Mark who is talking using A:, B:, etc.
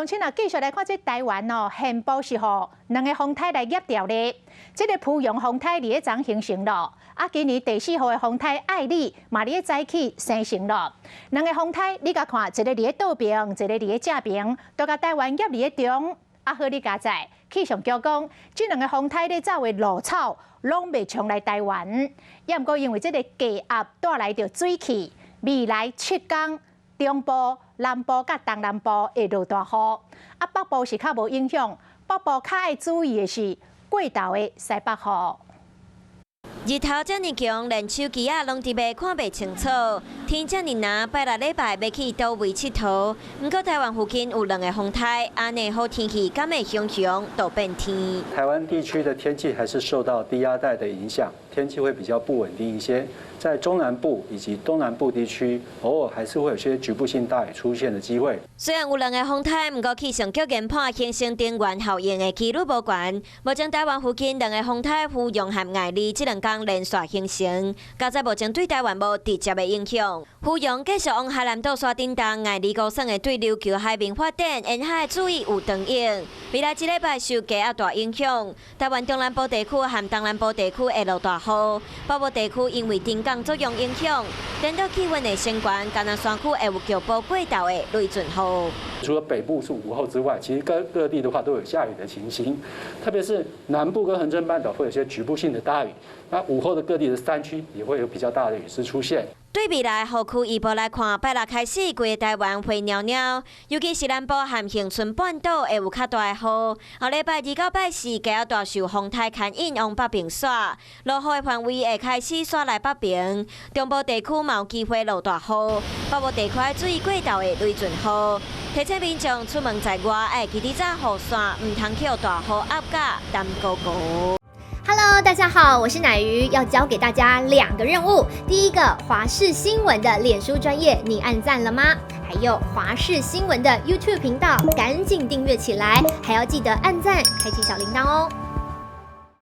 A: 親啊，繼續來看這台灣哦，現部是予兩个風颱來壓牢咧。這个芙蓉風颱佇咧昨形成咯，啊，今年第四號的風颱艾利嘛佇咧早起生成咯。兩个風颱，你共看，一个佇咧倒爿，一个佇咧正爿，都共台灣壓佇咧中。啊，好哩佳哉，氣象局講，這兩个風颱咧走的露草攏袂衝來台灣，也毋過因為這个低壓帶來著水汽，未來7天中部、南部佮東南部會落大雨，啊，北部是較無影響，北部較愛注意的是過晝的西北雨。
B: 日頭遮爾強，連手機仔攏佇欲看袂清楚。天遮爾藍，拜六禮拜欲去佗位𨑨迌。毋過台灣附近有兩个風颱，按呢好天氣敢會雄雄就變天。
C: 台灣地區的天氣還是受到低壓帶的影響，天氣會比較不穩定一些。在中南部以及東南部地區，偶爾還是會有些局部性大雨出現的機會。
B: 雖然有兩个風颱，毋過氣象局研判形成頂懸效應的機率無懸。目前台灣附近兩个風颱芙蓉和艾利這兩工連續形成，佳哉目前對台灣無直接的影響。芙蓉繼續往海南島徙頂東，艾利高算會對琉球海面發展，沿海注意有長影。未來一禮拜受低壓帶影響，台灣中南部地區和東南部地區會落大雨，北部地區因為沉降作用影響，顛倒氣溫會升懸，嘉南山區會有局部過晝的雷陣雨。
C: 除了北部是午後之外，其實各各地的話都有下雨的情形，特別是南部跟恆春半島會有些局部性的大雨。那午後的各地的山區也會有比較大的雨勢出現。
B: 對未來雨區預報來看，拜六開始，規个台灣灰蔫蔫，尤其是南部和恆春半島會有較大的雨。後禮拜二到拜四，低壓帶受風颱牽引往北邊徙，落雨的範圍會開始徙來北邊，中部地區嘛有機會落大雨，北部地區愛注意過晝的雷陣雨。提醒民眾出門在外，愛記得帶雨傘，毋通予大雨壓甲澹糊糊。
D: Hello，大家好，我是乃瑜，要交給大家兩個任務。第一個，華視新聞的臉書專頁，你按讚了嗎？還有華視新聞的 YouTube 頻道，趕緊訂閱起來，還要記得按讚，開啟小鈴鐺哦。